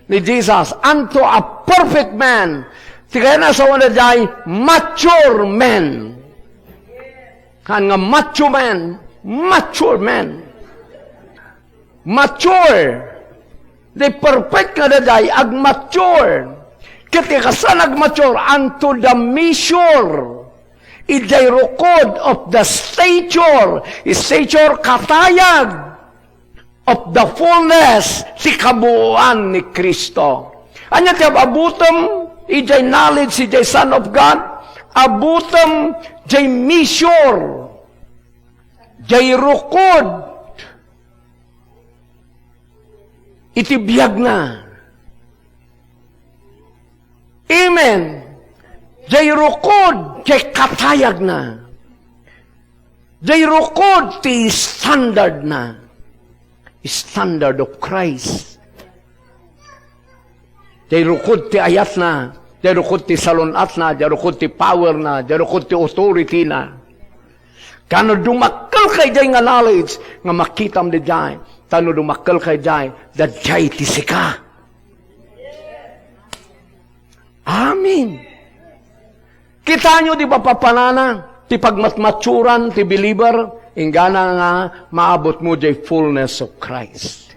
Ni Jesus. "Unto a perfect man." Ti kayat na sawen daydiay, mature man. Haan nga macho man, mature man. Mature. Di perfect nga daydiay, agmature. Ket ti kasano agmature? Unto the measure. Idiay rukod of the stature. Stature, katayag. Of the fullness, ti kabuoan ni Cristo. Ania ti ab-abutem idiay knowledge idiay Son of God? Abutem diay measure, diay rukod iti biagna. Amen. Jay rukod, jay katayagna. Jay rukod ti standardna. Standard of Christ. Jay rukod ti ayatna, jay rukod ti salun-atna, jay rukod ti powerna, jay rukod ti authorityna. Tano dumakkel kay jay nga knowledge nga makitam dayjay. Tano dumakkel kay jay, dayjay ti sika. Amen. Kitaenyo di ba papanana ti pagmatmaturan ti believer, inggana nga maabutmo jay fullness of Christ.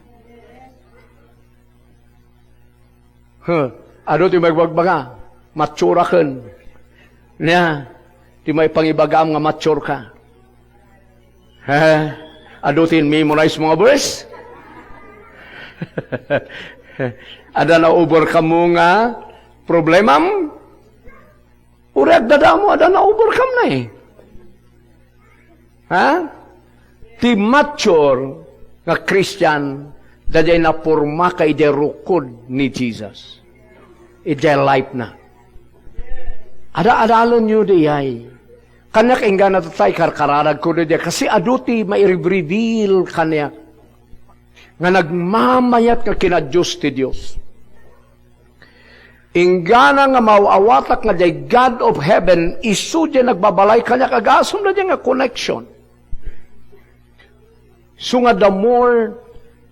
Huh, adu ti magbagbaga, mature-aken. Nia, ti maipangibagam nga mature ka. He, adu ti memorize mo nga verse? Adda na-overcome mo nga problemam? Uray agdadamo, adda na-overcome na eh. Ha? Ti mature nga Christian, dayjay naporma ka idiay rukod ni Jesus. Idiay life na. Ada-adalenyo dayjay. Kaniak inggana tatta, ikarkararagko dayjay. Kasi adu ti maireveal kaniak nga nagmamayat nga kina Dios ti Dios. Inggana nga maaw-awatak nga diay God of heaven, isu diay nagbabalay kaniak, agasem dayjay nga connection. So nga the more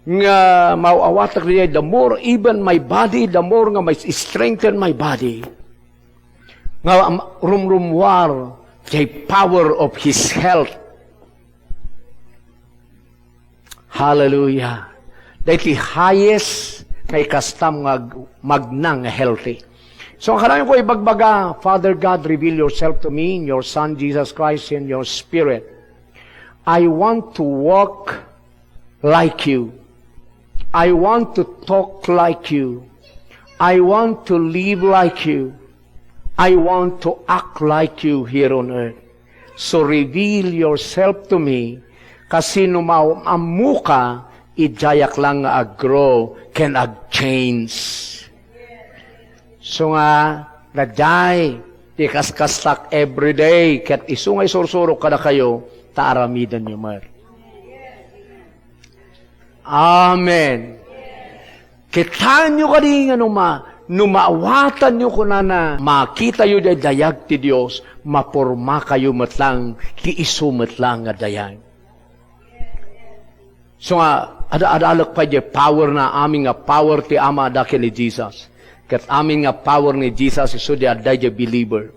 nga maaw-awatak diay, the more even my body, the more nga ma-strengthen my body. Nga am-, rumrummuar diay power of His health. Hallelujah. Daytoy highest nga ikastam nga ag-, magna nga healthy. So, ang kanayon ko ibagbaga, "Father God, reveal yourself to me in your Son, Jesus Christ, in your Spirit. I want to walk like you. I want to talk like you. I want to live like you. I want to act like you here on earth." So reveal yourself to me, kasi no maam-ammoka, idiayak lang nga ag-grow ken ag-change. So nga, dayjay ti kaskastak everyday, ket isu nga isursurok kadakayo, ta aramidenyo met. Amen. Kitaenyo kadi nga no ma-, no maawatanyo kunana, makitayo diay dayag ti Dios, mapormakayo met lang ti isu met lang nga dayag. So nga, ada-adalek pay diay power na, amin nga power ti Ama adda ken ni Jesus. Ket amin nga power ni Jesus, isu diay adda diay believer.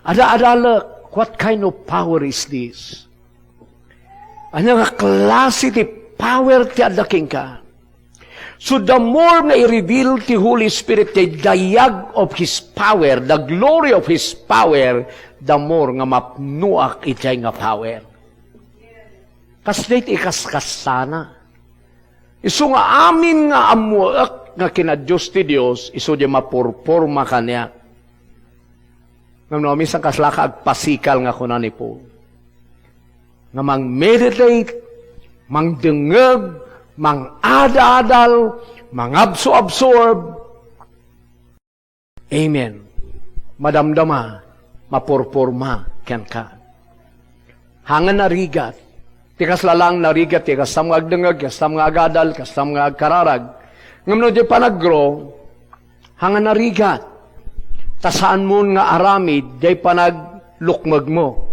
Ada-adalek, what kind of power is this? Ania nga klase ti power ti adda kenka? So, the more nga i-reveal ti Holy Spirit, ti dayag of His power, the glory of His power, the more nga mapnoak idiay nga power. Kasdiay ti ikaskastana. Isu nga amin nga ammoek nga kina Dios ti Dios, isu diay mapurporma kaniak. Ngem no, minsan kaslaka agpasikal nga kuna ni Paul, nga mang-meditate, mangdengngeg, mang-ada-adal, mangabso-absorb. Amen. Madamdama, mapurporma kenka. Hangan a rigat. Ti kasla laeng narigat, ti kastam nga agdengngeg, kastam nga agadal, kastam nga agkararag. Ngem no diay panag-grow, hangan a rigat. Ta saanmon nga aramid, diay panaglukmegmo.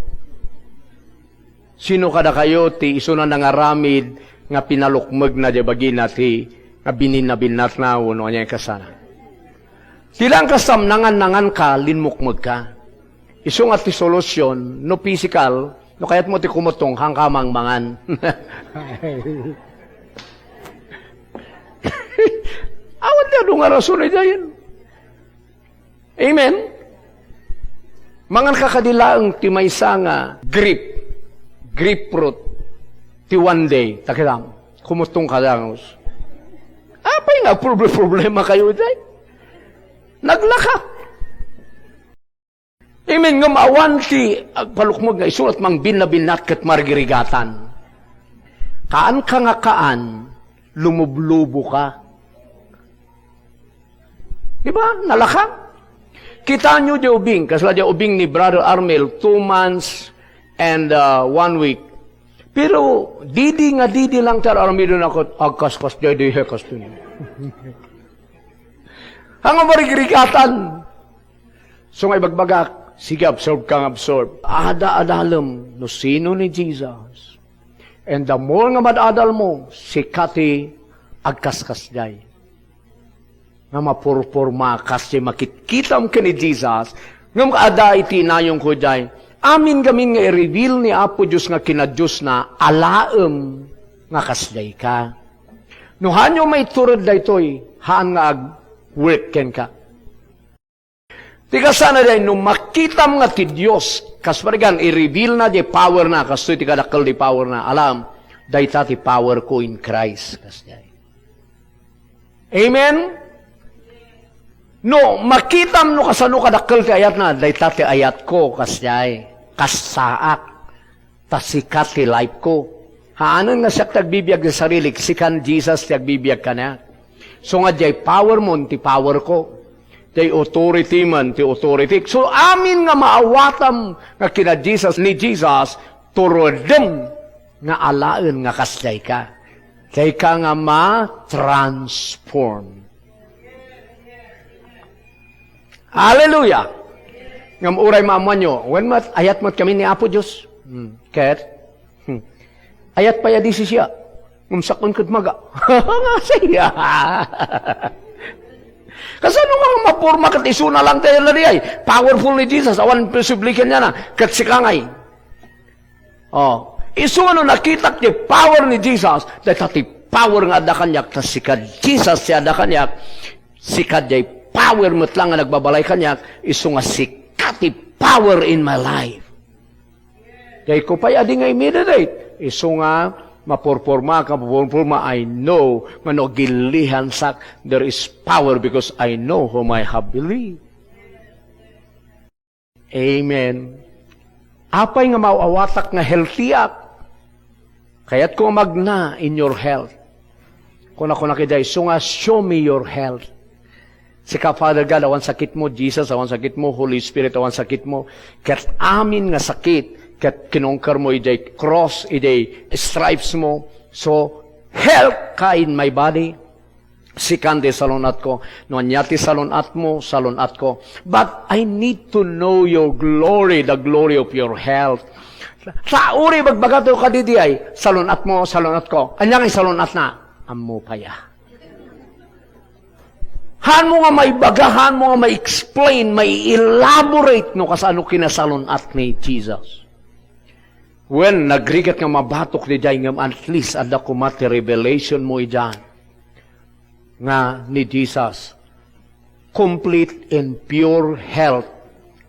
Sino kadakayo ti isuna nangaramid nga pinalukmegna diay bagina ti nga bininnabinnatna wenno ania nga kasana? Ti laeng kastam, nangan-nanganka, linmukmegka. Isu nga ti solusyon, no physical, no kayatmo ti kumutong, hanka mangmangan. Awan ti adu nga rason idiayen. Amen? Manganka kadi laeng ti maysa nga grape, grapefruit, ti one day, ta kitam, kumutongka dangus. Apay nga proble-, problemakayo idiay? Naglaka. Amen. Ngem awan ti agpalukmeg nga isu ket mangbinnabinnat ket marigirigatan. Kaanka nga kaan, lumubluboka. Di ba? Nalaka. Kitaenyo diay ubing, kasla diay ubing ni Brother Armel, two months and, uh, one week. Pero didi nga didi lang ti ar-aramidennakon, agkaskas diay di hekas to. Haan nga marigrigatan. So nga ibagbagak, sige, absorb ka nga absorb. Ada-adalem no sino ni Jesus. And the more nga mad-adal mo, sika ti agkaskas diay. Nga mapurporma kas diay makitkitam ken ni Jesus, ngem ada iti inayongko diay, amin gamin nga i-reveal ni Apo Dios nga kinadiosna, alaem nga kasdiay ka. No haanyo maitured daytoy, haan nga ag-work kenka. Ti kasana diay, no makitam nga ti Dios, kas parigan, i-reveal na diay power na, kastoy ti kadakkel ti power na, alam, dayta ti power ko in Christ, kas diay. Amen? No, makitam no kasano kadakkel ti ayatna, dayta ti ayatko, kas diay, kas saak, ta sika ti life ko. Haanen nga siak ti agbibiag ti sarilik, sikan Jesus ti agbibiag kaniak. So nga diay power mo, ti power ko. Diay authority man, ti authority. So amin nga maawatam nga kina Jesus, ni Jesus, turodem nga alaen nga kasdiay ka. Dayka nga ma-transform. Hallelujah! Ngem uray maammoanyo, wen met, ayat met kami ni Apo Dios. Hmm. Ket, hmm. Ayat pay a di sisiya. Ngem sakon ket maga. Nga siya. Kasano nga maporma ket isuna lang tayo na di ay? Powerful ni Jesus, awan posible kaniana. Ket sika ngay. Oh, isu no nakitak ti power ni Jesus, dayta ti power nga adda kaniak, ta sika Jesus ti adda kaniak, sika diay power met lang nga nagbabalay kaniak, isu nga sika ti power in my life. Diay ko pay adi nga i-meditate, isu nga mapurporma ka, mapurporma, I know nga no agilihansak, there is power because I know whom I have believed. Amen. Apay nga maawatak nga healthyak? Kayatko nga magna in your health. Kuna-kuna kadi, isu nga, "Show me your health." Sika, Father God, awan sakitmo, Jesus, awan sakitmo, Holy Spirit, awan sakitmo. Ket amin nga sakit, ket kinongker mo idiay cross, idiay stripes mo. So, health ka in my body. Sikan ti salun-atko. No ania ti salun-atmo, salun-atko. But I need to know your glory, the glory of your health. Sa uri, bagbagato ka didi ay, salun-atmo, salun-atko. Ania nga salun-atna? Ammo paya. Haan mo nga maibaga, haan mo nga ma-explain, mai-elaborate no kasano kinasalun-at ni Jesus. Wen, nagrigat nga mabatok diay ngem at least adda koma ti revelation mo idiay nga ni Jesus, complete and pure health,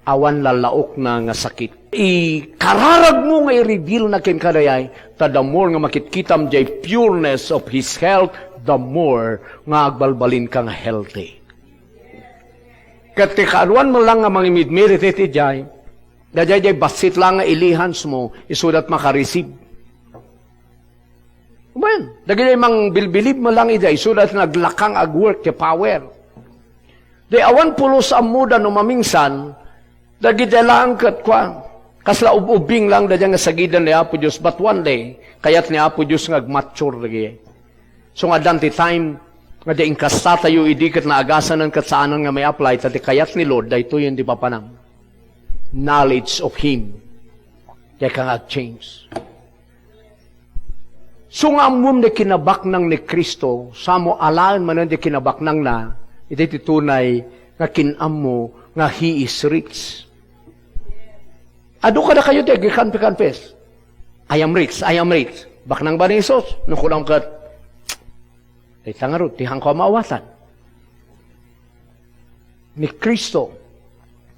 awan lallaokna nga sakit. Ikararag mo nga i-reveal na kenka dayay, ta the more nga makitkitam diay pureness of His health, the more nga agbalbalinka nga healthy. Ket ti kaaduan mo lang nga mangimidmeditate idiay, daydiay bassit lang nga ilihans mo, isudat makareceive. Amen. Dagiti mangbilbilib mo lang idiay, isudat naglakang agwork ti power. Di awan pulos ammoda no mamingsan, dagiti lang ket kua, kasla ub-ubbing lang daydiay nga sagidan ni Apo Dios, but one day, kayat ni Apo Dios nga agmature dagiti. So nga addan ti time nga di inkastatayo idi ket naagasanen ket saanen nga may apply ta ti kayat ni Lord daytoyen ti papanam. Knowledge of Him. Dayka nga ag-change. So nga ammom ti kinabaknang ni Cristo, samo alaen manen ti kinabaknangna, iti ti tunay nga kinammo nga He is rich. Adu kadakayo ti agkanpe-kanpes. I am rich, I am rich. Baknang ba ni Jesus? No kunam ket, dayta ngarud, ti haanko a maawatan. Ni Cristo,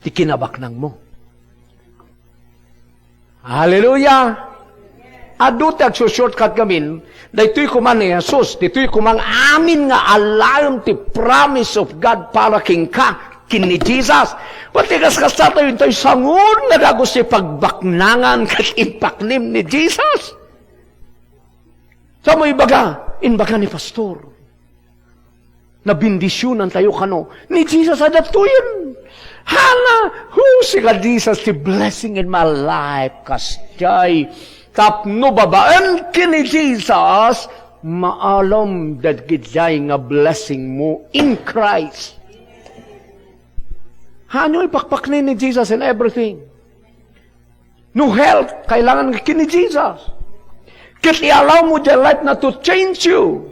ti kinabaknangmo. Hallelujah! Adu ti agsushortcut ngamin, daytoy koma ni Jesus, daytoy koma amin nga alaem ti promise of God para kenka, ken ni Jesus. Pati kas-, kasta tayo, tayo sangon nga dagus ti pagbaknangan ket impaknem ni Jesus. Sa mo ibaga, imbaga ni pastor. Nabindisionantayo kano ni Jesus a datoyen. Hana, who si ka Jesus ti blessing in my life, kasjay. Tapno babaen ken ni Jesus, maalom dagiti nga blessing mo in Christ. Hano ipakpakni ni Jesus in everything? No health, kailangan ka ken ni Jesus. Ket i-allow mo the life na to change you.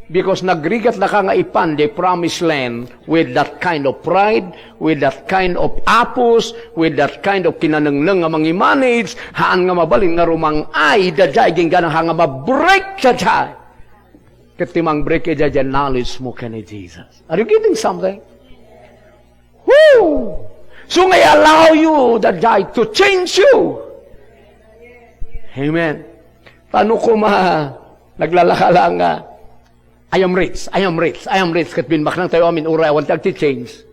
Because nagrigat na ka nga ipan the promised land with that kind of pride, with that kind of apos, with that kind of kinanengneng nga mangimanage, haan nga mabalin nga rumang-ay daydiay ginggana nga ma-break daydiay. Ket ti mang-break iti daydiay knowledge mo ken ni Jesus. Are you getting something? Woo! So nga i-allow you the joy to change you. Amen. Tano koma naglalakala nga, "I am rich, I am rich, I am rich." Ket binbaknang tayo amin, uray awan ti agti-change.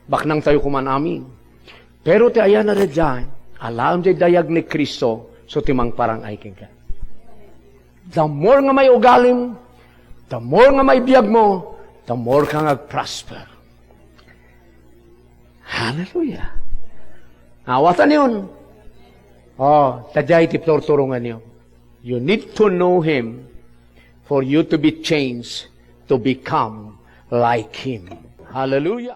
Baknang tayo kuman amin. Pero ti ayan a daydiay, alaem ti dayag ni Cristo, so ti mangparang-ay kenka. The more nga may ugalim, the more nga may biag mo, the more ka nga prosper. Hallelujah. Awatan yon. Oh, tadjay ti turturongan yo. You need to know Him for you to be changed to become like Him. Hallelujah.